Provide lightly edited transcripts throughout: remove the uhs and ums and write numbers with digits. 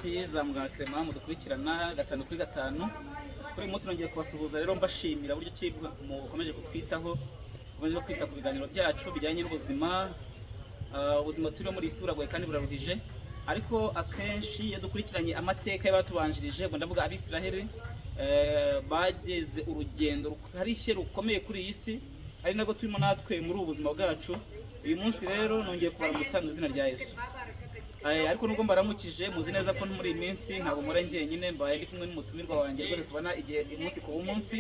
Inshuti za Muganga Clement mudukurikirana gatanu kuri gatanu, kuri uyu munsi nongeye kubasuhuza rero, mbashimira buryo ki mukomeje kutwitaho, mukomeje kwita ku biganiro byacu bijyanye n'ubuzima. Ubuzima turimo muri iyi si buragoye kandi buraruhije, ariko akenshi iyo dukurikiranye amateka y'abatubanjirije, ubwo ndavuga Abisiraheli, bageze urugendo rukarishye rukomeye kuri iyi si, ari nabwo turimo natwe muri ubu buzima bwacu. Uyu munsi rero nongeye kubaramutsa mu izina rya Yesu. Ariko nubwo mbaramukije, muzi neza ko muri iyi minsi ntabwo mpora njyenyine, mbaye ndi kumwe n'umutumirwa wanjye rwose tubona igihe umunsi ku munsi.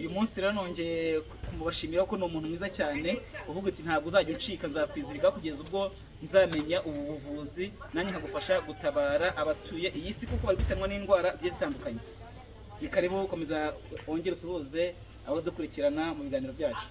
Uyu munsi rero nongeye kumubashimira ko ni umuntu mwiza cyane, uvuga uti: "Ntabwo uzajya uncika, nzakwizirika kugeza ubwo nzamenya ubu buvuzi, nanjye nkagufasha gutabara abatuye iyi si, kuko bari guhitanwa n'indwara zigiye zitandukanye." Ni karibu, komeza wongere usuhuze abo dukurikirana mu biganiro byacu.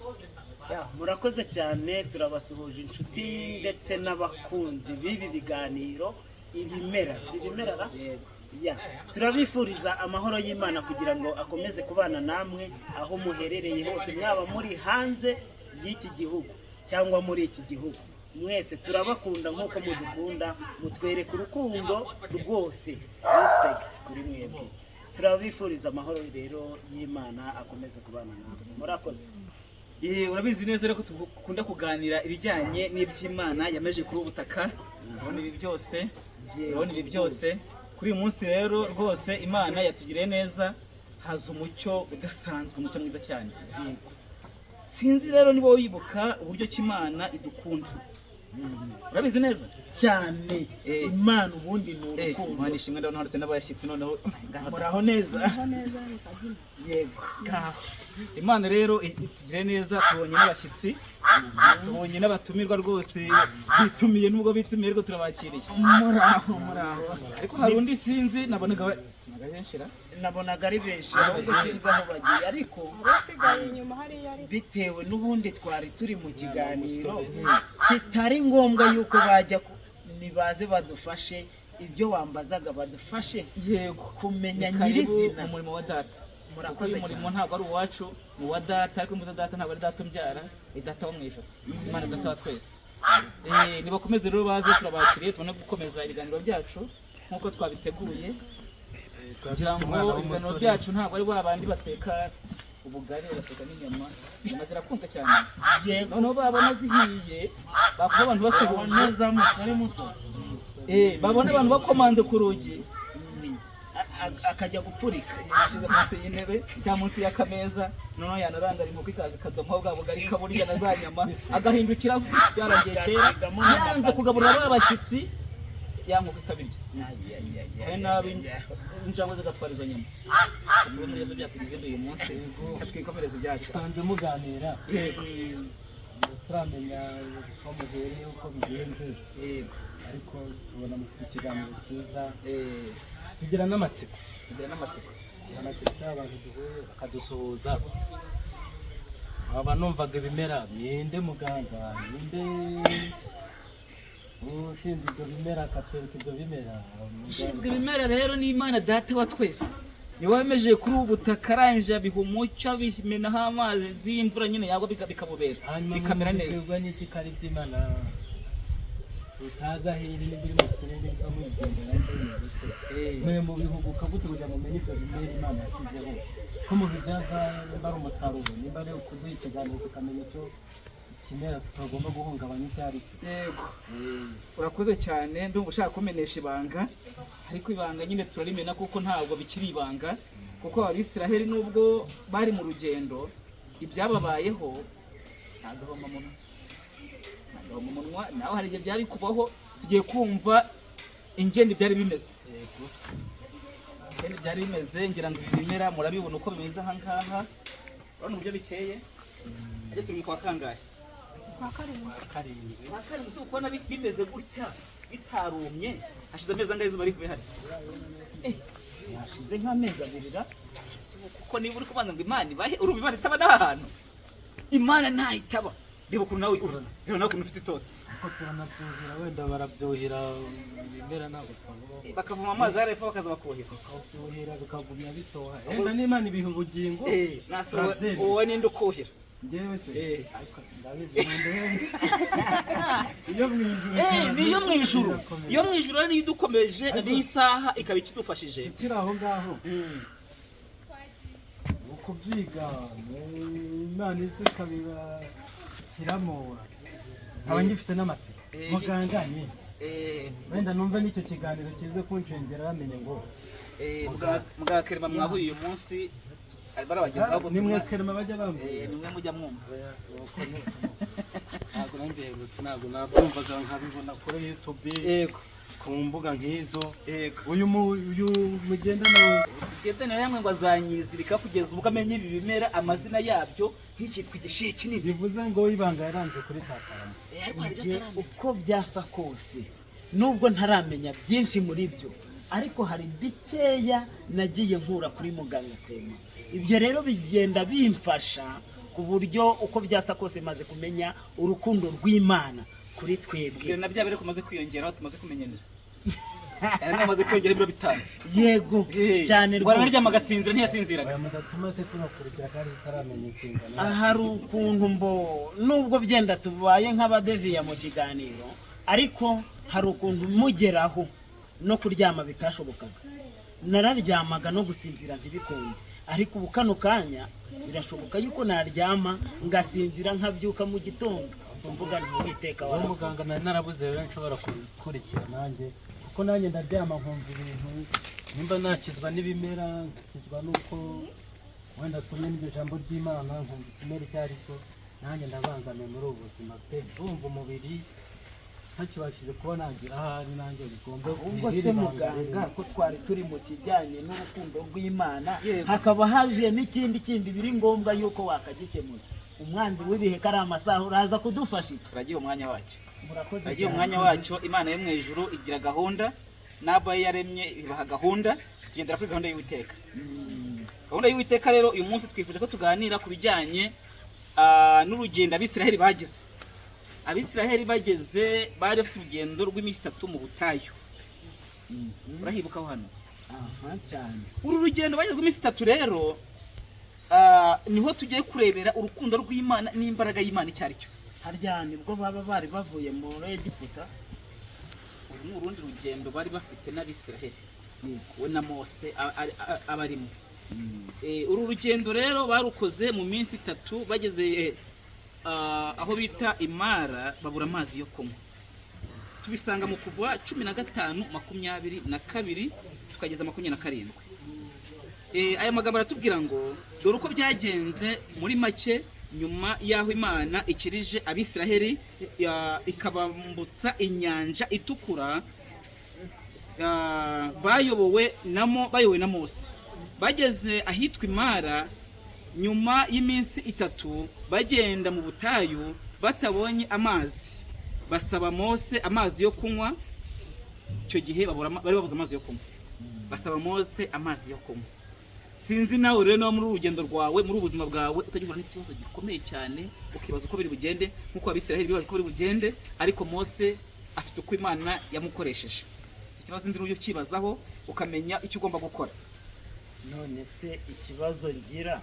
Ya, murakoze cyane. Turabasuhuje inshuti ndetse n'abakunzi b'ibi biganiro, ibimera, si ibimera ra? Yego. Ya, turabifuriza amahoro y'Imana kugira ngo akomeze kubana namwe aho muherereye hose, mwaba muri hanze y'iki gihugu cyangwa muri iki gihugu. Mwese turabakunda nk'uko mudukunda, mutwereka urukundo rwose. Respect kuri mwebwe. Turabifuriza amahoro rero y'Imana akomeze kubana namwe. Murakoze. Urabizi neza rero ko dukunda kuganira ibijyanye n'iby'Imana yameje kuri ubu butaka. Urabona ibi byose, urabona ibi byose. Kuri uyu munsi rero rwose Imana yatugiriye neza, haza umucyo udasanzwe, umucyo mwiza cyane. Sinzi rero niba wibuka uburyo ki Imana idukunda. Urabizi neza? Cyane. Imana ubundi ni urukundo. Imana ishimwe, ndabona handitse n'abashyitsi noneho. Muraho neza? Yego. Imana rero itugire neza, tubonye n'abashyitsi, tubonye n'abatumirwa rwose bitumiye. Nubwo bitumiye ariko turabakiriye. Muraho, muraho. Ariko hari undi sinzi, nabonaga benshi ra. Nabonaga ari benshi, ahubwo sinzi aho bagiye, ariko Abasigaye inyuma hariya ariko. Bitewe n'ubundi twari turi mu kiganiro kitari ngombwa yuko bajya nibaze badufashe ibyo wambazaga, badufashe kumenya Ni karibu nyirizina. mu murimo wa data, kuko Murakoze uyu murimo cyane. ntabwo ari uwacu, ni uwa data. Ariko mvuze data, ntabwo ari data umbyara, ni data wo mu ijuru, Imana Data wa twese. Nibakomeze rero baze, turabakiriye, tubone gukomeza ibiganiro byacu nk'uko twabiteguye, kugira ngo ibiganiro byacu ntabwo ari ba bandi bateka ubugari, bagateka n'inyama. Inyama zirakundwa cyane. Noneho babona zihiye, bakuba abantu basuhuje. Neza, musore muto. Babona abantu bakomanze ku rugi. Akajya gupfurika. Yashyize munsi y'intebe cyangwa munsi y'akameza, noneho yanarangara inkoko ikaza ikadomaho bwa bugari, ikaburya na za nyama, agahindukira byarangiye kera. Agasigamo n'amabati. Yanze kugaburira ba bashyitsi, ya nkoko ikabirya. Hari nabi injangwe zigatwara izo nyama. Tubone neza byatugize uyu munsi, twikomereze ibyacu. Dusanzwe muganira, Yego. turamenya uko muhereye, uko bigenze, ariko tubona mufite ikiganiro cyiza, tugira n'amatsiko. Tugira n'amatsiko. Tugira amatsiko iyo abantu duhuye bakadusuhuza. Nkaba numvaga ibimera, ninde muganga, ninde ushinzwe ibyo bimera, akatwereka ibyo bimera? Ushinzwe ibimera rero ni Imana Data wa twese, niwe wemeje kuri ubu butaka, arangije abiha umucyo, abimenaho amazi y'imvura nyine yagwa bikabubera, Hanyuma bikamera neza. Mubwirwa n'iki ko ari iby'Imana tutazi aho iri, n'ibiri mu kirere muba mubigendera? Mwe mubihuguka gute kugira ngo mumenye ibyo bimera Imana yashyizeho, ko mubibyaza, nimba ari umusaruro, nimba ari ukuduha ikiganiro tukamenya icyo ikimera tutagomba guhungabanya icyo ari cyo? Yego, urakoze cyane. Ndumva ushaka kumenesha ibanga, ariko ibanga nyine turarimena kuko ntabwo bikiri ibanga, kuko Abisiraheli nubwo bari mu rugendo, ibyababayeho nta gahomamunwa, nta gahomamunwa. Nawe hari igihe byari kubaho. Tugiye kumva ingene byari bimeze, ingene byari bimeze. Ngira ngo ibi bimera murabibona uko bimeze aha ngaha. Urabona uburyo bikeye. Ajya, turi mu kwa kangahe? Kwa karindwi. Karindwi. Kwa karindwi. Si ukubona bimeze gutya bitarumye, hashize amezi angahe izuba rivuye hano? Hashize nk'amezi 2 ra. Si ubu, kuko niba uri kubanza ngo Imana ibahe, urumva Imana itaba n'aha hantu? Imana ntaho itaba. Reba ukuntu nawe urana, reba nawe ukuntu ufite itoto. Ariko turanabyuhira, wenda barabyuhira ibimera, ntabwo twavuga. Bakavoma amazi hariya bakaza bakuhira. Bakabyuhira bikagumya bitoha, wenda n'Imana ibiha ubugingo. Nase Turabyemera. wowe ninde ukuhira? Njyewe se? Eh. Ariko ndabizi, nkunde iyo mu ijuru. Ni iyo mu ijuru. Irakomeye. Iyo mu ijuru rero niyo idukomeje n'isaha ikaba ikidufashije. Tukiri aho ngaho, ukubyiga Imana izi ikabibashyiramo, nkaba ngifite n'amatsiko. Muganga ni wenda numve n'icyo kiganiro kize kunshengera, bamenye ngo Muganga Kerema mwahuye uyu munsi arimo arabagezaho ni mwe ubutumwa. Kerema bajya bambwira. Ni mwe mujya mwumva. Ntabwo nambiherutse, ntabwo nabyumvaga, nkabibona kuri YouTube, ku mbuga nk'izo. Uyu mugendana we? Tugendane namwe ngo azanyizirika kugeza ubwo amenye ibi bimera amazina yabyo, nk'icyitwa igishiyi kinini. Bivuze ngo ibanga yaranze kuri takarama. Ariko hari ibyo Njye ataramenya. uko byasa kose, nubwo ntaramenya byinshi muri byo, ariko hari bikeya nagiye nkura kuri muganga Tema. Ibyo rero bigenda bimfasha ku buryo uko byasa kose maze kumenya urukundo rw'Imana kuri twebwe. Bwira na bya biro kumaze kwiyongeraho, tumaze kumenyanira, yari amaze kwiyongera ibiro 5. Yego, cyane. Ngo araryama Rwose. agasinzira, ntiyasinziraga. Aya mudatuma se tubakurikira kandi tutaramenya inshingano? Hari ukuntu mbo nubwo byenda tubaye nk'abadeviya mu kiganiro, ariko hari ukuntu mugeraho no kuryama bitashobokaga, nararyamaga no gusinzira ntibikunde, ariko ubu kano kanya birashoboka yuko naryama ngasinzira, nkabyuka mu gitondo mvuga nti: "Uwiteka, Uwo muganga warakoze." nari narabuze rero nshobora gukurikira nanjye, kuko nanjye ndaryama nkumva ibintu, nimba nakizwa n'ibimera, nkakizwa n'uko wenda tumwe n'iryo jambo ry'Imana, nkumva ikimera icyo ari cyo. Nanjye ndabangamiye muri ubu buzima pe, ndumva umubiri ntakibashije kuba nagira ahari nanjye bigomba. Ubwo se muganga, ko twari turi mu kijyanye n'urukundo rw'Imana, Yego. hakaba haje n'ikindi kindi biri ngombwa yuko wakagikemura, umwanzi w'ibihe ko ari amasaha, uraza kudufasha iki? Turagiye umwanya wacyo. Murakoze Turagiye cyane. umwanya wacyo. Imana yo mu ijuru igira gahunda, n'abo yaremye ibaha gahunda, tugendera kuri gahunda y'Uwiteka. Gahunda y'Uwiteka rero, uyu munsi twifuje ko tuganira ku bijyanye n'urugendo Abisiraheli bagize. Abisiraheli bageze, bari bafite urugendo rw'iminsi 3 mu butayu. Urahibukaho hano? Aha, cyane. Uru rugendo bageze rw'iminsi 3 rero, niho tugiye kurebera urukundo rw'Imana n'imbaraga y'Imana icyo ari cyo. Harya nibwo baba bari bavuye muri Egiputa? Uru ni urundi rugendo bari bafite n'Abisiraheli, we na Mose abarimo. Uru rugendo rero barukoze mu minsi 3, bageze aho bita Imara babura amazi yo kunywa. Tubisanga mu Kuva 15:22 tukageza 27. Aya magambo aratubwira ngo: "Dore uko byagenze muri make nyuma y'aho Imana ikirije Abisiraheli ikabambutsa Inyanja Itukura, bayobowe na Mose. Bageze ahitwa Imara nyuma y'iminsi 3 bagenda mu butayu, batabonye amazi, basaba Mose amazi yo kunywa." Icyo gihe bari babuze amazi yo kunywa, basaba Mose amazi yo kunywa. Sinzi nawe rero niba muri uru rugendo rwawe, muri ubu buzima bwawe, utajya n'ikibazo gikomeye cyane, ukibaza uko biri bugende nk'uko Abisiraheli bibaza uko biri bugende, ariko Mose afite uko Imana yamukoresheje. Icyo kibazo sinzi n'uburyo ukibazaho ukamenya icyo ugomba gukora. None se ikibazo ngira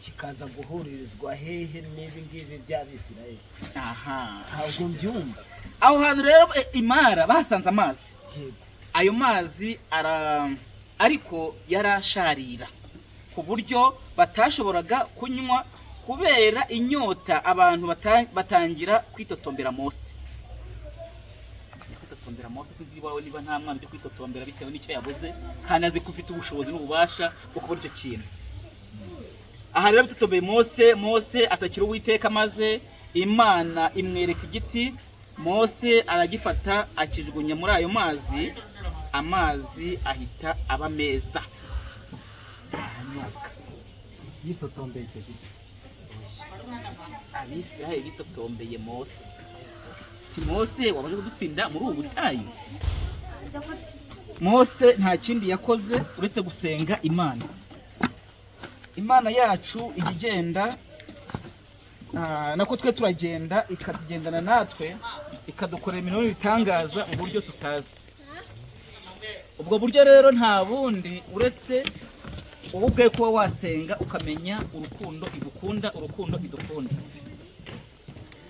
kikaza guhurizwa hehe n'ibi ngibi by'Abisirayeli? Aha. Ntabwo mbyumva. Aho hantu rero, Imara bahasanze amazi. Yego. Ayo mazi ara ariko yarasharira ku buryo batashoboraga kunywa. Kubera inyota, abantu batangira kwitotombera Mose. Kwitotombera Mose, sinzi iwawe niba nta mwana ujya kwitotombera bitewe n'icyo yabuze, kandi azi ko ufite ubushobozi n'ububasha bwo kubona icyo kintu. Aha rero bitotombeye Mose, Mose atakira Uwiteka, maze Imana imwereka igiti. Mose aragifata akijugunya muri ayo mazi, amazi ahita aba meza, aranyobwa. Yitotombeye icyo giti? Abisiraheli bitotombeye Mose, ti: "Mose, wabasha kudutsinda muri ubu butayu?" Mose nta kindi yakoze uretse gusenga Imana. Imana yacu ijya igenda, nako twe turagenda ikagendana natwe, ikadukorera imirimo y'ibitangaza mu buryo tutazi. Ubwo buryo rero nta bundi uretse Wowe ubwawe kuba wasenga ukamenya urukundo igukunda, urukundo idukunda.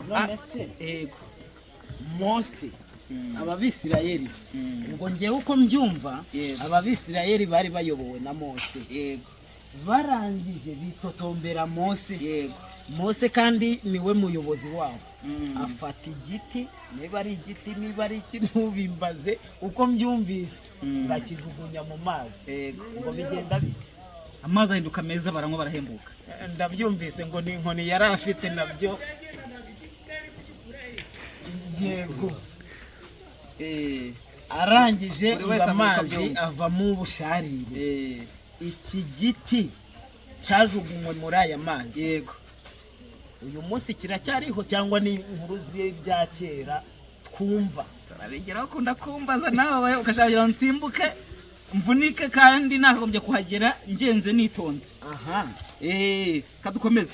None se Yego. Mose, Ababisirayeli, ubwo ngewe uko mbyumva, Ababisirayeli bari bayobowe na Mose. Barangije bitotombera Mose. Mose kandi niwe muyobozi wabo. Afata igiti, niba ari igiti, niba ari iki, ntubimbaze, uko mbyumvise, bakijugunya mu mazi. Ngo bigenda bite? Amazi ahinduka meza, baranywa, barahembuka. Ndabyumvise ngo ni inkoni yari afite nabyo, yego. Arangije Buri ngo wese avuga uko amazi abyumva. avamo ubusharire. Iki giti cyajugunywe muri aya mazi, uyu munsi kiracyariho cyangwa ni inkuru z'ibya kera twumva? Turabigeraho. Ukunda kumbaza nawe ukashaka kugira ngo nsimbuke mvunike, kandi nakagombye kuhagera ngenze nitonze. Aha. Kadukomeze.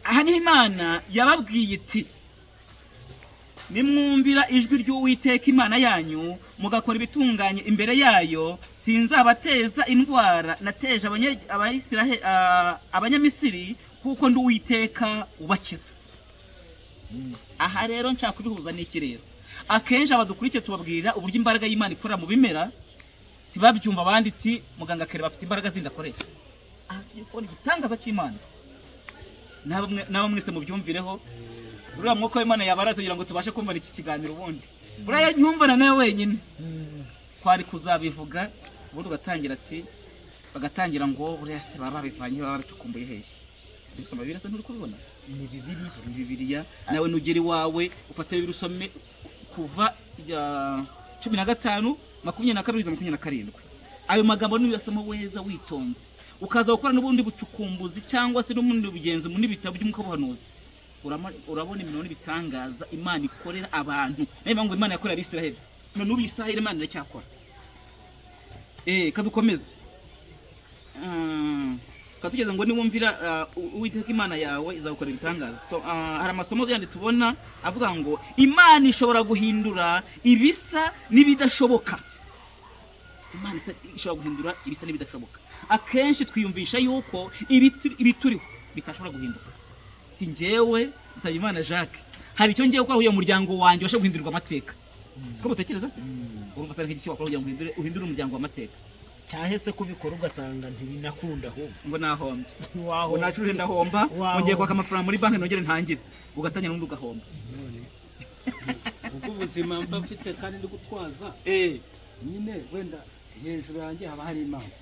Aha niho Imana yababwiye iti: "Nimwumvira ijwi ry'Uwiteka Imana yanyu, mugakora ibitunganye imbere yayo, sinzabateza indwara nateje Abanyamisiri, kuko ndi Uwiteka ubakiza." Aha rero nshaka kubihuza n'iki? Rero akenshi abadukurikiye tubabwira uburyo imbaraga y'Imana ikorera mu bimera, ntibabyumva. Abandi iti muganga kare bafite imbaraga zindi akoresha. Aha tugiye kubona igitangaza cy'Imana. Nabo mwese mubyumvireho. Uriya mwuka w'Imana yabaraze kugira ngo tubashe kumva iki kiganiro. Ubundi buriya nyumvana nawe wenyine twari kuzabivuga, ubundi ugatangira ati, bagatangira ngo buriya se baba babivanye, baba babicukumbuye hehe? Si gusoma Bibiliya se? Nturi kubibona? Ni Bibiliya. Ni Bibiliya. Nawe nugera iwawe ufate Bibiliya usome Kuva ya 15, 22 kugeza 27. Ayo magambo niyo uyasoma weza witonze, ukaza gukora n'ubundi bucukumbuzi cyangwa se n'ubundi bugenzi mu n'ibitabo by'umwuka w'ubuhanuzi, urabona imirimo n'ibitangaza Imana ikorera abantu. Niyo mpamvu Imana yakorera Abisiraheli, none ubu Israheli Imana iracyakora. Kadukomeze. Katugeze ngo niwumvira Uwiteka Imana yawe izagukora ibitangaza. So, hari amasomo yandi tubona avuga ngo Imana ishobora guhindura ibisa n'ibidashoboka. Imana ishobora guhindura ibisa n'ibidashoboka. Akenshi twiyumvisha yuko ibituriho bitashobora guhinduka. Ati njyewe Nsabimana Jacques, hari icyo ngiye gukora kugira ngo umuryango wanjye ubashe guhindurirwa amateka. Siko mutekereza se? Urumva se nk'iki wakora kugira ngo uhindure umuryango w'amateka? Cyahese kubikora ugasanga ntibinakunda ahubwo. Ngo nahombye. Waho. Ngo nacuruje ndahomba. Wahombye. Ngo ngiye kwaka amafaranga muri banki nongere ntangire, ugatangira n'undi ugahomba. None ubwo ubuzima mba mfite kandi ndi gutwaza nyine, wenda hejuru yanjye haba hari Imana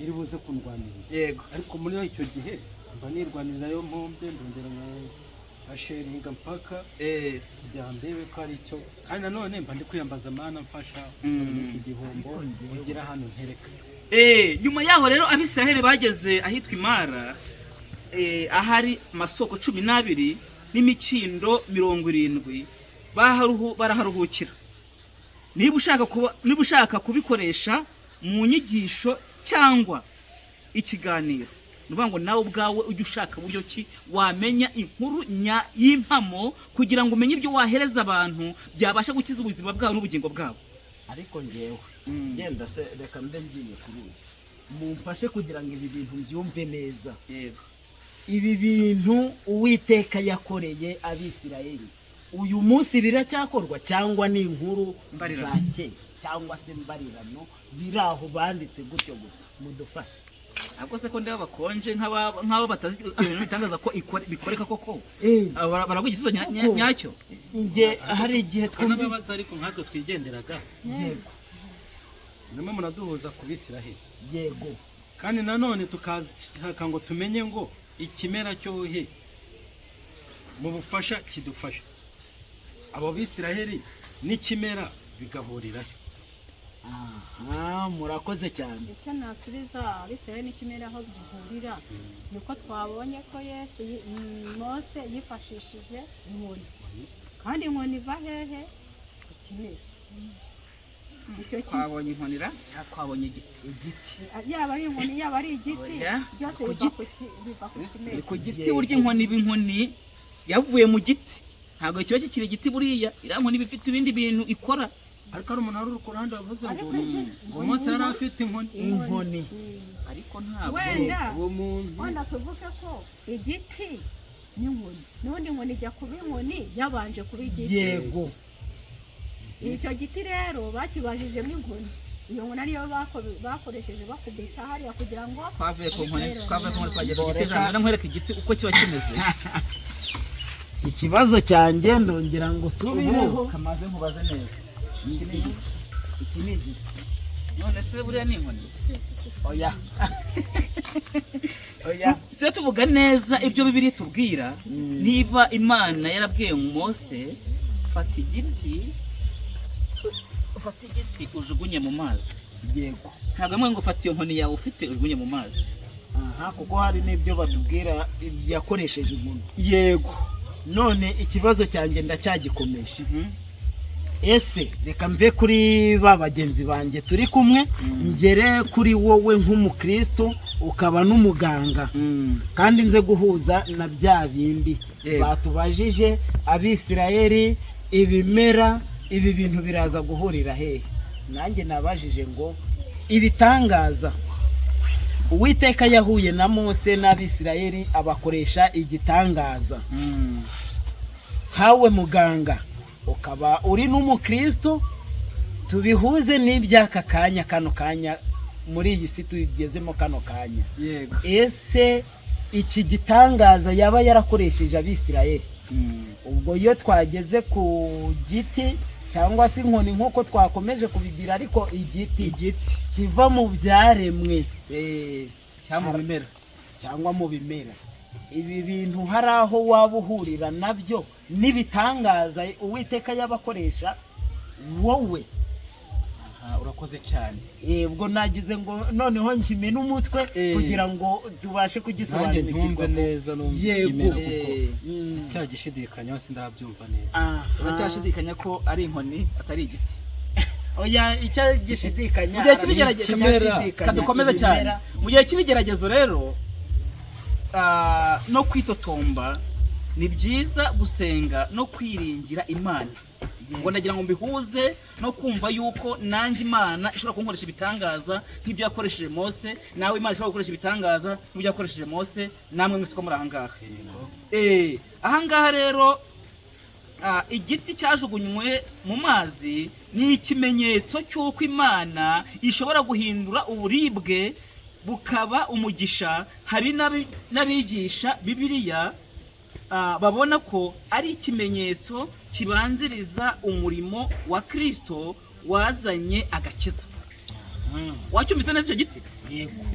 iri buze kundwanirira. Ariko muri icyo gihe mba nirwanirira, yo mpombye ndongera nkasharinga mpaka kugira ngo ndebe ko ari icyo. Kandi nanone mba ndi kwiyambaza Mana, mfasha iki gihombo ngira hano ntereka. Nyuma yaho rero Abisiraheli bageze ahitwa Imara, ahari amasoko 12 n'imikindo 70, baraharuhukira. Niba ushaka kubikoresha mu nyigisho cyangwa ikiganiro, ni ukuvuga ngo nawe ubwawe ujye ushaka uburyo ki wamenya inkuru y'impamo kugira ngo umenye ibyo wahereza abantu byabasha gukiza ubuzima bwabo n'ubugingo bwabo. Ariko ngewe genda se, reka mbe ngiye kuri uyu mumfashe kugira ngo ibi bintu mbyumve neza. Yego. Ibi bintu Uwiteka yakoreye Abisirayeli, uyu munsi biracyakorwa cyangwa ni inkuru Mbarirano. za kera cyangwa se mbarirano biri aho banditse gutyo gusa? Mudufashe. Ahubwo se ko ndeba bakonje nk'abo batazi ibintu bitangaza ko bikoreka koko? Aba baraguha igisubizo Koko. nyacyo. Nge hari igihe twumva Tukanababaza ariko nkatwe twigenderaga. Nimwe muraduhuza ku Bisiraheli. Kandi nanone tukashaka ngo tumenye ngo ikimera cyohe mu bufasha kidufasha abo Bisiraheli n'ikimera bigahurirayo. Aha, murakoze cyane. Icyo nasubiza, Abisirayeli n'ikimera aho bihurira ni uko twabonye ko Yesu Mose yifashishije inkoni, kandi inkoni iva hehe? Ku kimera icyo Twabonye inkonira cyangwa twabonye igiti? Igiti. Yaba ari inkoni, yaba ari igiti, Oya, byose ku biva ku giti. biva ku Ni kimera. ku giti. Burya inkoni iba inkoni yavuye mu giti, ntabwo kiba kikiri igiti. Buriya iriya nkoni iba ifite ibindi bintu ikora. Ariko hari umuntu wari uri ku ruhande wavuze ngo Mose yari afite inkoni. Inkoni. Ariko ntabwo Wenda uwo muntu wenda tuvuge ko igiti n'inkoni, n'ubundi inkoni ijya kuba inkoni yabanje kuba igiti. Icyo giti rero bakibajijemo inkoni, iyo nkoni ariyo bakoresheje bakubita hariya kugira ngo Twavuye ku nkoni, Abisirayeli twavuye ku nkoni, twageze ku giti. Reka. Jambo, nkwereka igiti uko kiba kimeze. Ikibazo cyanjye ndongera ngo usubireho. Ubu kamaze nkubaze neza, iki ni igiti? Iki ni igiti. None se buriya ni inkoni? Oya, oya. Tujya tuvuga neza ibyo Bibiliya itubwira. Niba Imana yarabwiye Mose: "Fata igiti, ufate igiti ujugunye mu mazi," ntabwo amwe ngo: "Fata iyo nkoni yawe ufite ujugunye mu mazi." Aha, kuko hari n'ibyo batubwira yakoresheje inkoni. Yego. None ikibazo cyanjye ndacyagikomeje. Ese reka mve kuri ba bagenzi banjye turi kumwe, ngere kuri wowe nk'umukristo ukaba n'umuganga, kandi nze guhuza na bya bindi batubajije, Abisirayeli, ibimera, ibi bintu biraza guhurira hehe? Nanjye nabajije ngo ibitangaza Uwiteka yahuye na Mose n'Abisirayeli abakoresha igitangaza, nkawe muganga ukaba uri n'umukristo, tubihuze n'iby'aka kanya, kano kanya, muri iyi si tugezemo kano kanya. Ese iki gitangaza yaba yarakoresheje Abisirayeli, ubwo iyo twageze ku giti cyangwa se inkoni nk'uko twakomeje kubigira, ariko igiti, Igiti kiva mu byaremwe cyangwa mu bimera, cyangwa mu bimera, ibi bintu hari aho waba uhurira nabyo n'ibitangaza Uwiteka yabakoresha wowe? Aha, urakoze cyane. Ubwo nagize ngo noneho nkimene umutwe kugira ngo tubashe Nanjye kugisobanukirwa ntumve vuba. neza numve ikimera, kuko cyagishidikanya sindabyumva neza. Aha. Uracyashidikanya ko ari inkoni atari igiti? Oya, icyo gishidikanya Mu gihe cy'ibigeragezo, cyashidikanya kadukomeze cyane. ibimera. Mu gihe cy'ibigeragezo rero no kwitotomba, ni byiza gusenga no kwiringira Imana. Ngo ndagira ngo mbihuze no kumva yuko nanjye Imana ishobora kunkoresha ibitangaza nk'ibyo yakoresheje Mose, nawe Imana ishobora gukoresha ibitangaza nk'ibyo yakoresheje Mose, namwe mwese uko muri ahangaha. Ahangaha rero igiti cyajugunywe mu mazi ni ikimenyetso cy'uko Imana ishobora guhindura uburibwe bukaba umugisha. Hari n'abigisha Bibiliya babona ko ari ikimenyetso kibanziriza umurimo wa Kristo wazanye agakiza. Wacyumvise neza icyo giti? Yego.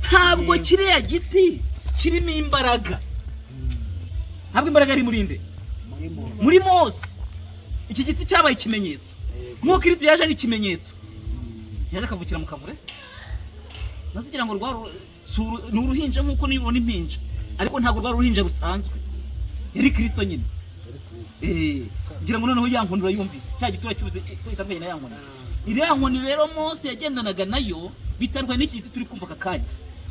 Ntabwo kiriya giti kirimo imbaraga, ntabwo imbaraga yari muri nde? Muri Mose. Muri Mose. Iki giti cyabaye ikimenyetso nk'uko Kristo yaje ari ikimenyetso, yaje akavukira mu kavure se, maze ugira ngo rwari ni uruhinja nk'uko nibona impinja, ariko ntabwo rwari uruhinja rusanzwe, yari Kristo nyine. Ngira ngo noneho ya nkoni urayumvise, cya giti uracyuze ko itandukanye na ya nkoni. Iriya nkoni rero Mose yagendanaga nayo bitandukanye n'iki giti turi kumva aka kanya,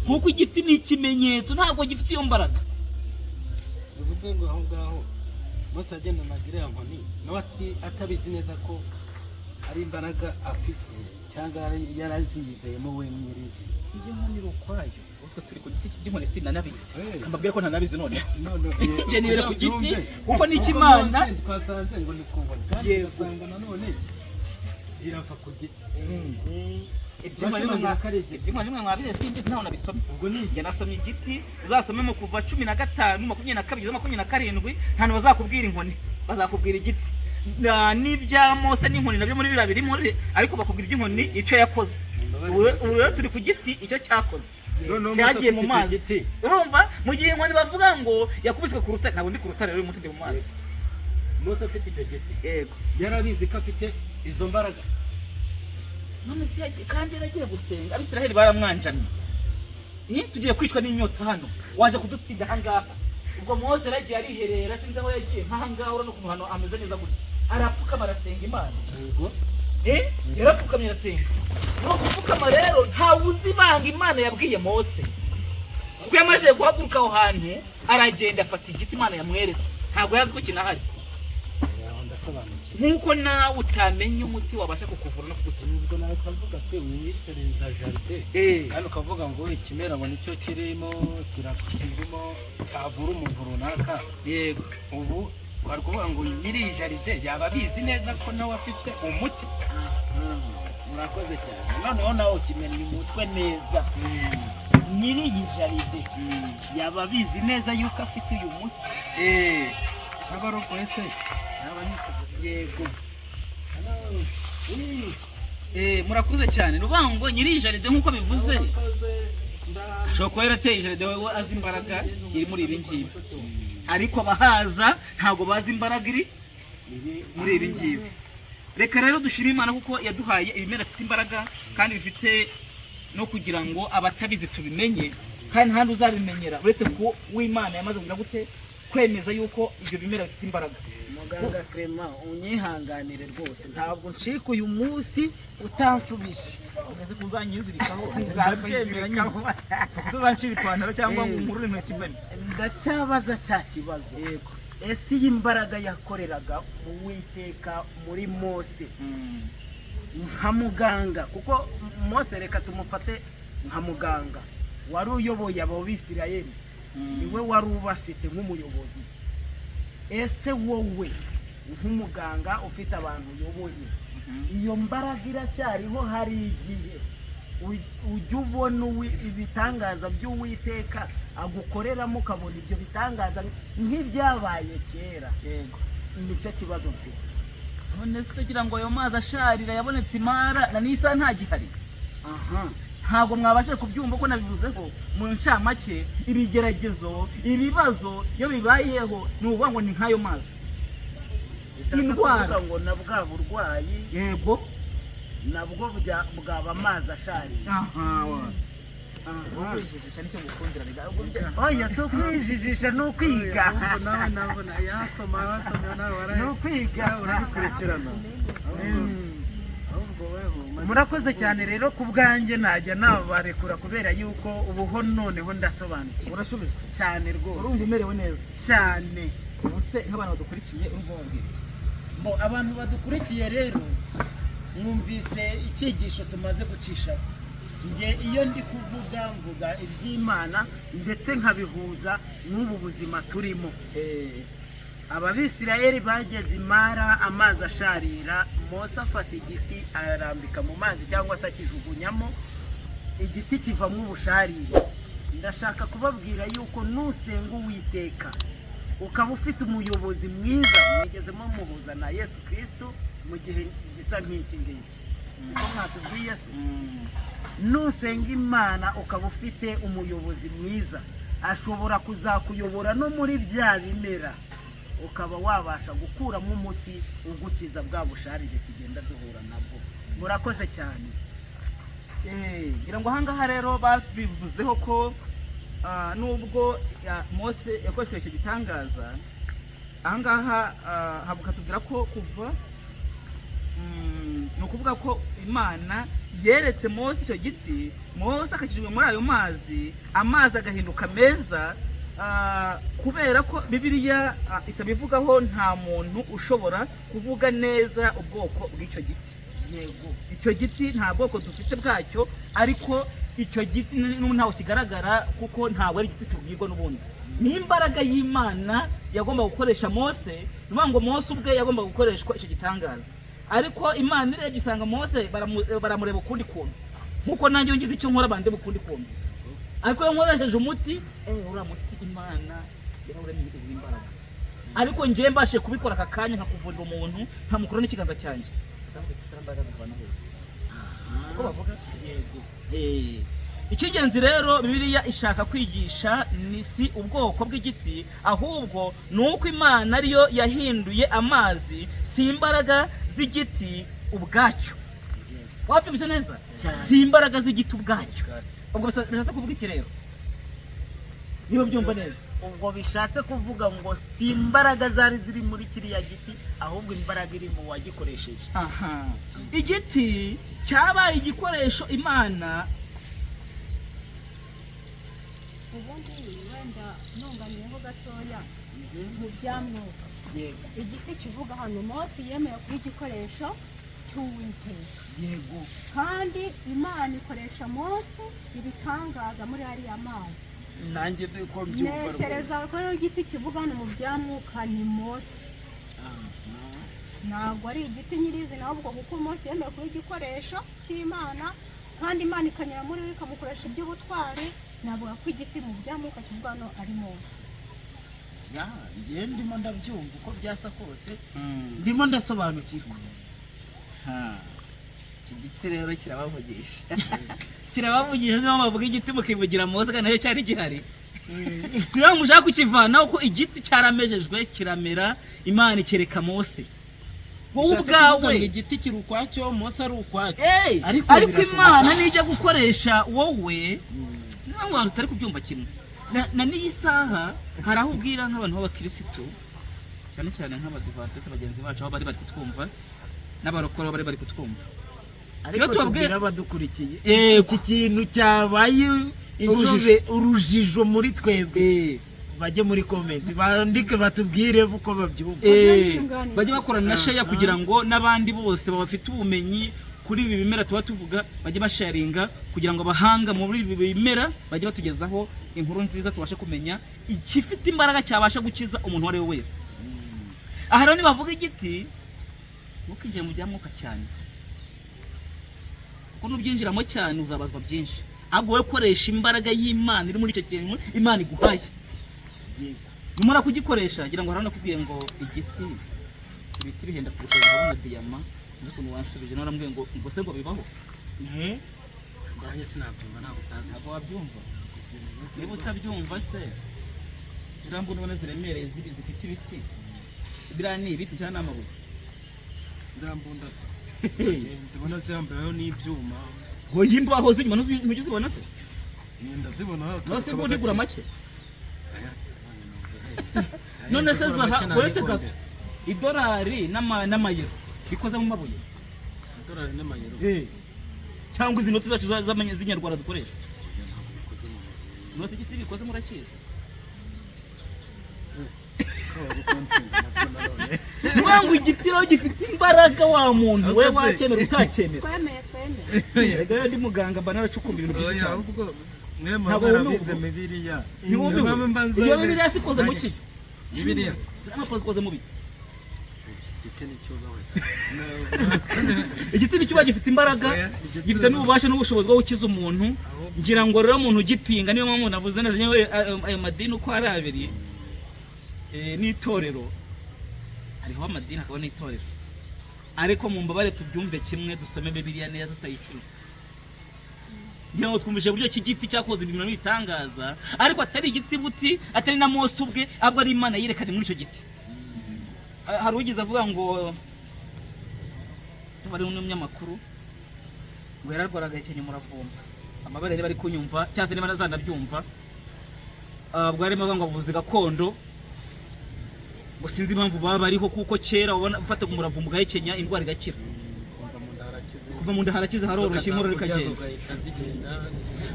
kuko igiti ni ikimenyetso, ntabwo gifite iyo mbaraga. Bivuze ngo aho ngaho Mose yagendanaga iriya nkoni nawe atabizi neza ko ari imbaraga afite, cyangwa yaraziyizeyemo we nyirizina? Iyo nkoni iri ukwayo, utwo turi ku giti by'inkoni sinanabizi. Eh. Kambabwira ko ntanabizi noneho. None Nje nibera ku giti, byumve. kuko ni Kuko ikimana. Mose twasanze ngo ni ku nkoni, kandi ugasanga nanone irava ku giti. Iby'inkoni nimwe Bashimangira ko ari igiti. Iby'inkoni nimwe mwabize, simbizi, ntaho nabisomye. Ubwo ni Njye nasomye igiti. Uzasome mu Kuva 15:22 kugeza 27, ntabwo bazakubwira inkoni, bazakubwira igiti. N'ibya Mose n'inkoni nabyo muri biriya birimo, ariko bakubwira iby'inkoni icyo yakoze. Ubu rero turi ku giti icyo cyakoze, Noneho Mose cyagiye mu afite icyo mazi. giti. Urumva, mu gihe inkoni bavuga ngo yakubiswe ku rutare, ntabwo ndi ku rutare rero, uyu munsi ndi mu mazi. Mose afite icyo giti, Yego. yarabizi ko afite izo mbaraga? None se kandi yaragiye gusenga, Abisiraheli baramwanjamye: "Tugiye kwicwa n'inyota hano, waje kudutsinda ahangaha." Ubwo Mose yaragiye ariherera, sinzi aho yagiye, nk'ahangaha urabona ukuntu hano ameze neza gutya, arapfukama arasenga Imana. Yego. Yarapfukamye arasenga. Muri uko gupfukama rero ntawe uzi ibanga Imana yabwiye Mose, kuko yamajije guhaguruka aho hantu aragenda afata igiti Imana yamweretse, ntabwo yazi ko kinahari. Aho. Ndasobanukiwe. Nk'uko nawe utamenya umuti wabasha kukuvura no kugukiza. Ubwo nawe ukavuga ati wiyitereza jardin, kandi ukavuga ngo ikimera ngo nicyo kirimo kirimo cyavura umuntu runaka. Ubu wari kuvuga ngo nyiri iyi jardin yaba abizi neza ko nawe afite umuti. Murakoze cyane. Noneho nawe ukimenya umutwe neza, nyiri iyi jardin yaba abizi neza yuko afite uyu muti. Nk'abarogoye se yaba yiteguye? Yego. Murakoze cyane. Ni ukuvuga ngo nyiri iyi jardin, nk'uko bivuze, ashobora kuba yarateye jardin we azi imbaraga iri muri ibi ngibi, ariko abahaza ntabwo bazi imbaraga iri muri ibi ngibi. Reka rero dushime Imana kuko yaduhaye ibimera bifite imbaraga kandi bifite no kugira ngo abatabizi tubimenye, kandi ntahandi uzabimenyera uretse ko w'Imana yamaze kugira gute? Kwemeza yuko ibyo bimera bifite imbaraga. Muganga Clement, unyihanganire rwose, ntabwo ncika uyu munsi utansubije. Ugeze kuzanyizirikaho, nzabyemera nyine, utazancira ipantaro cyangwa ngo nkurure inkweto ivemo. Ndacyabaza cya kibazo. Ese iyi mbaraga yakoreraga Uwiteka muri Mose nka muganga, kuko Mose reka tumufate nka muganga wari uyoboye abo Bisirayeli, niwe wari ubafite nk'umuyobozi, ese wowe nk'umuganga ufite abantu uyoboye, iyo mbaraga iracyariho? Hari igihe ujya ubona ibitangaza by'Uwiteka agukoreramo, ukabona ibyo bitangaza nk'ibyabaye kera? Nicyo kibazo mfite. None se kugira ngo ayo mazi asharira yabonetse imara na n'isaha ntagihari? Aha. Ntabwo mwabasha kubyumva ko nabivuzeho mu ncamake. Ibigeragezo, ibibazo, iyo bibayeho ni ukuvuga ngo ni nk'ayo mazi. Bishatse Indwara. kuvuga ngo na bwa burwayi nabwo bwaba amazi asharira. Aha. Aha. Kwijijisha nicyo ngukundira. Oya, si ukwijijisha, ni ukwiga. Ahubwo nawe nabona yasoma, wasomye nawe. Ni Waraye ukwiga. Nawe urabikurikirana ahubwo weho umaze Murakoze cyane. Rero ku bwanjye najya nabarekura kubera yuko ubuho noneho ndasobanukiwe. Urasubizwa. Cyane rwose. Urumva umerewe neza? Cyane. Ubu se nk'abantu badukurikiye urumva babwira iki? Bo abantu badukurikiye rero, mwumvise icyigisho tumaze gucishaho. Njye iyo ndi kuvuga, mvuga iby'Imana ndetse nkabihuza n'ubu buzima turimo. Ababisirayeli bageze imara amazi asharira, Mose afata igiti ararambika mu mazi cyangwa se akijugunyamo, igiti kivamo ubusharire. Ndashaka kubabwira yuko nusenga Uwiteka, ukaba ufite umuyobozi mwiza, mwigezemo muhuza na Yesu Kirisito mu gihe gisa nk'iki ngiki, siko mwatubwiye se? Nusenga Imana ukaba ufite umuyobozi mwiza, ashobora kuzakuyobora no muri bya bimera, ukaba wabasha gukuramo umuti ugukiza bwa busharire tugenda duhura nabwo. Murakoze cyane. Ngira ngo ahangaha rero babivuzeho ko nubwo Mose yakoreshejwe icyo gitangaza ahangaha, bakatubwira ko kuva ni ukuvuga ko Imana yeretse Mose icyo giti, Mose akakijugunya muri ayo mazi, amazi agahinduka meza. Kubera ko Bibiliya itabivugaho, nta muntu ushobora kuvuga neza ubwoko bw'icyo giti. Icyo giti nta bwoko dufite bwacyo, ariko icyo giti n'ubu ntaho kigaragara, kuko ntabwo ari igiti tubwirwa. N'ubundi ni imbaraga y'Imana yagomba gukoresha Mose. Ni ukuvuga ngo Mose ubwe yagomba gukoreshwa icyo gitangaza, ariko Imana irebye isanga Mose baramureba ukundi kuntu, nk'uko nanjye iyo ngize icyo nkora bandeba ukundi kuntu, ariko iyo nkoresheje umuti, uriya muti Imana yarawuremye imbaraga, ariko njyewe mbashije kubikora aka kanya nkakuvurira umuntu, nkamukura n'ikiganza cyanjye, ndavuga ati: "Ziriya mbaraga zivana hehe?" Siko bavuga? Icy'ingenzi rero Bibiliya ishaka kwigisha ni si ubwoko bw'igiti, ahubwo ni uko Imana ariyo yahinduye amazi, si imbaraga z'igiti ubwacyo. Wabyumvise neza? Cyane. Si imbaraga z'igiti ubwacyo. Ubwo bishatse kuvuga iki rero, niba byumva neza? Ubwo bishatse kuvuga ngo si imbaraga zari ziri muri kiriya giti, ahubwo imbaraga iri mu wagikoresheje. Aha, igiti cyabaye igikoresho Imana. Ubundi wenda nunganiyeho gatoya mu bya mwuka. Yego. Igiti kivuga hano, Mose yemeye kuba igikoresho cy'Uwiteka. Kandi Imana ikoresha Mose ibitangaza muri ariya mazi. Nanjye uko mbyumva Ntekereza rwose. ko rero igiti kivuga hano mu bya mwuka ni Mose, ntabwo ari igiti nyirizina, ahubwo kuko Mose yemeye kuba igikoresho cy'Imana kandi Imana ikanyura muri we ikamukoresha iby'ubutwari, navuga ko igiti mu bya mwuka kivuga hano ari Mose. Ya, njye ndimo ndabyumva uko byasa kose, ndimo ndasobanukirwa. Ha. Iki giti rero kirabavugisha, kirabavugisha. Niyo mpamvu bavuga igiti mukivugira Mose kandi nacyo cyari gihari. Niyo mpamvu mushaka kukivanaho, ko igiti cyaramejejwe kiramera, Imana ikereka Mose. Wowe Ushatse kuvuga ubwawe ngo igiti kiri ukwacyo, Mose ari ukwacyo. Hey, Ariko ariko birashoboka. Imana nijya gukoresha wowe, sinzi impamvu abantu tutari kubyumva kimwe. Na n'iyi saha hari aho ubwira nk'abantu b'abakirisitu, cyane cyane nk'abadivantisite bagenzi bacu aho bari bari kutwumva, n'abarokore aho bari bari kutwumva. Ariko Iyo tubabwiye- tubwira abadukurikiye, Yego. iki kintu cyabaye inzobe, urujijo muri twebwe, bajye muri comment bandike batubwire uko babyumva. Bajye bakorana na share kugira ngo n'abandi bose bafite ubumenyi kuri ibi bimera tuba tuvuga bajye basharinga, kugira ngo abahanga muri ibi bimera bajye batugezaho inkuru nziza, tubashe kumenya ikifite imbaraga cyabasha gukiza umuntu uwo ari we wese. Aha rero nibavuga igiti, ntukinjire mu bya mwuka cyane, kuko nubyinjiramo cyane uzabazwa byinshi. Ahubwo wowe koresha imbaraga y'Imana iri muri icyo kintu Imana iguhaye. Numara kugikoresha, ngira ngo haranakubwiye ngo igiti, ibiti bihenda kurusha zahabu na diyama. Sinzi ukuntu wansubije, nawe arambwiye ngo se ngo bibaho? Eh? Nanjye sinabyumva, ntabwo utazi. Ntabwo wabyumva. Niba utabyumva se, ziriya mbunda ubona ziremereye zifite ibiti, biriya ni ibiti cyangwa ni amabuye? Ziriya mbunda se nzibona ziyambayeho n'ibyuma. Ngo imbaho z'inyuma ntujya uzibona se? Ndazibona. None se imbunda igura make? None se zaha, uretse gato, idolari n'amayero bikoze mu mabuye? Idolari n'amayero? Cyangwa izi noti zacu z'inyarwanda dukoresha? None se igiti bikoze murakizi? Niyo ngo igiti rero gifite imbaraga, wa muntu we, wacyemera utacyemera. Twemeye, twemeye. Erega iyo ndi muganga mba naracukumbuye ibintu byinshi Oya, cyane. ahubwo mwe Ntabwo muba wumiwe mwarabize ubwo. Bibiliya. Ntiwumiwe? Niyo mpamvu mbanza Iyo Bibiliya si ikoze mu ki? Bibiliya. Ziriya mpapuro zikoze mu biti. Igiti ni cyubahwe. Igiti nicyo gifite imbaraga, Oya, igiti gifite n'ububasha n'ubushobozi bwo gukiza umuntu. Ngira ngo rero umuntu ugipinga, niyo mpamvu navuze neza nyewe ayo madini uko ari abiri, n'itorero. Hariho amadini hakaba n'itorero, ariko mu mbabare tubyumve kimwe, dusome Bibiliya neza tutayicuritse. Ngira ngo twumvise uburyo iki giti cyakoze ibintu bitangaza, ariko atari igiti buti, atari na Mose ubwe, ahubwo ari Imana yerekanye muri icyo giti. Hari ugize avuga ngo bari n'umunyamakuru ngo yararwaraga agahekenya umuravumba. Amabere niba ari kunyumva cyangwa se niba ntazanabyumva. Ubwo yarimo avuga ngo abavuzi gakondo ngo sinzi impamvu baba bariho, kuko kera ubona ufata umuravumba ugahekenya indwara igakira. Kuva mu nda harakize. Kuva mu nda harakize, haroroshye, inkorora ikagenda. Ugahita zigenda.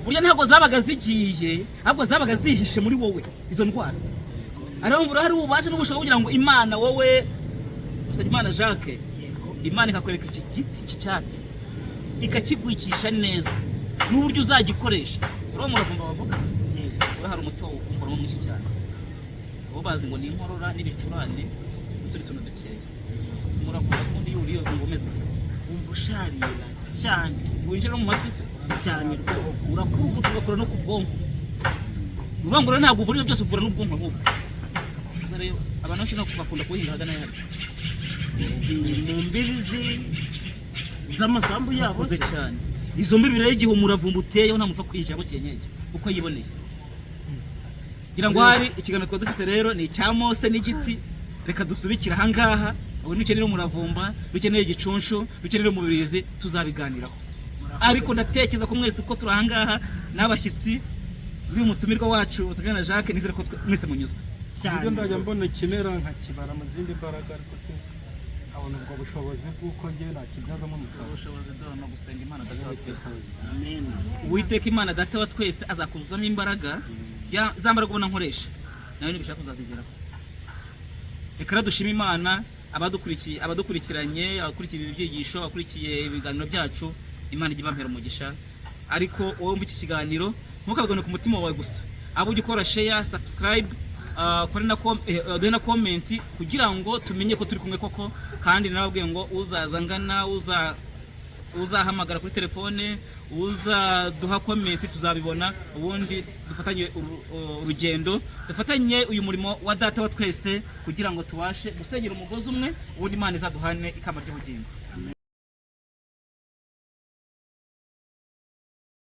Burya ntabwo zabaga zigiye, ahubwo zabaga zihishe muri wowe izo ndwara. Ariyo mvura hari ububasha n'ubushobozi kugira ngo Imana, wowe Usengimana Jacques, Imana ikakwereka iki giti, iki cyatsi, ikakigwicisha neza n'uburyo uzagikoresha. Uriya muravumba bavuga, uriya hari umuti wawuvumburamo mwinshi cyane. Bo bazi ngo ni inkorora n'ibicurane n'utundi tuntu dukeya. Umuravumba se ubundi iyo uwuriye wumva umeze ute? Wumva usharira cyane. Winjira no mu matwi se? Cyane rwose. Urakuruguta ugakora no ku bwonko. Ni ukuvuga ngo rero ntabwo uvura ibyo byose, uvura n'ubwonko ahubwo. Gusa rero abantu benshi ntabwo bakunda kuwuhinga ahagana hano. Si mu mbibi z'amasambu yabo Urakoze se? cyane. Izo mbibi rero, igihe umuravumba uteyeho, nta muntu upfa kwinjiramo cyenyege uko yiboneye. Ngira ngo hari ikiganiro twari dufite rero ni icya Mose n'igiti. Reka dusubikire ahangaha. Ubu nukenera umuravumba, nukeneye igicunshu, nukenera umubirizi, tuzabiganiraho. Ariko ndatekereza ko mwese uko turi ahangaha n'abashyitsi b'uyu mutumirwa wacu Usengimana Jacques, nizere ko mwese munyuzwe. Cyane Uburyo ndajya mbona rwose. ikimera nkakibara mu zindi mbaraga, ariko se nkabona ubwo bushobozi bw'uko njye nakibyazamo umusaruro. Ubushobozi bwawe no gusenga Imana Data wa twese. Amen. Uwiteka Imana Data wa twese azakuzuzamo imbaraga, za mbaraga ubona nkoresha nawe nibishaka uzazigeraho. Reka rero dushime Imana, abadukurikiye, abadukurikiranye, abakurikiye ibi byigisho, abakurikiye ibiganiro byacu, Imana ijye ibampera umugisha. Ariko wowe wumva iki kiganiro, ntukabigone ku mutima wawe gusa, ahubwo ujye ukora share, subscribe, kore na duhe na comment kugira ngo tumenye ko turi kumwe koko. Kandi narababwiye ngo uzaza ngana, uzahamagara kuri telefone, uzaduha comment, tuzabibona. Ubundi dufatanye urugendo, dufatanye uyu murimo wa Data wa twese kugira ngo tubashe gusenyera umugozi umwe, ubundi Imana izaduhane ikamba ry'ubugingo.